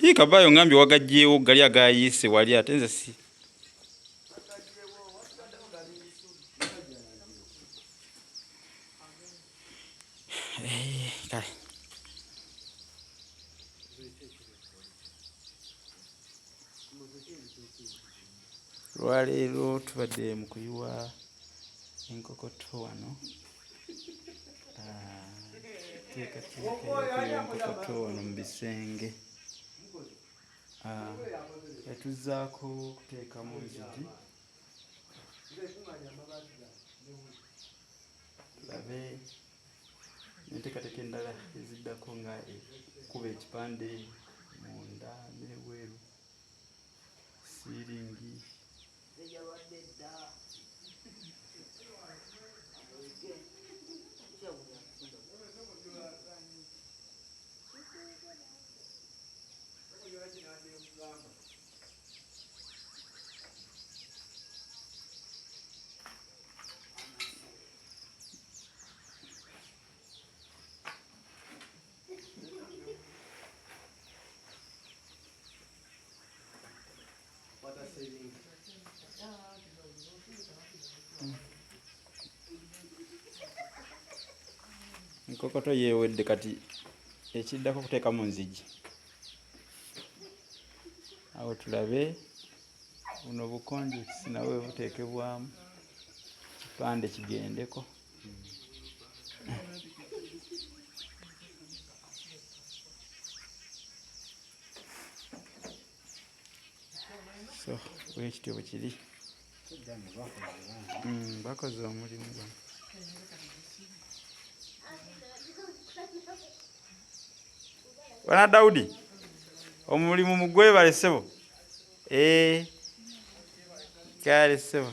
Ii kabaayo ngambye wagajjeewo gali agayiise wali ate nze si eh, kale lwaleero tubadde mu kuyiwa enkokoto wano ah, teekateeka yokuyiwa enkokoto wano mu bisenge ah, yatuzzaako kuteekamu nzigi tulabe enteekateeka endala eziddako nga ekuba ekipande munda n'ebweru siiringi Nkokoto yewedde kati ekiddako kuteekamu nzigi awo tulabe buno bukonjekisi nabwo bwe buteekebwamu kipande kigendeko. So bwekityo bwe kiri. Bakoze omulimu guno. Bwana Daudi, omulimu mugwebale ssebo. Eh, kale ssebo.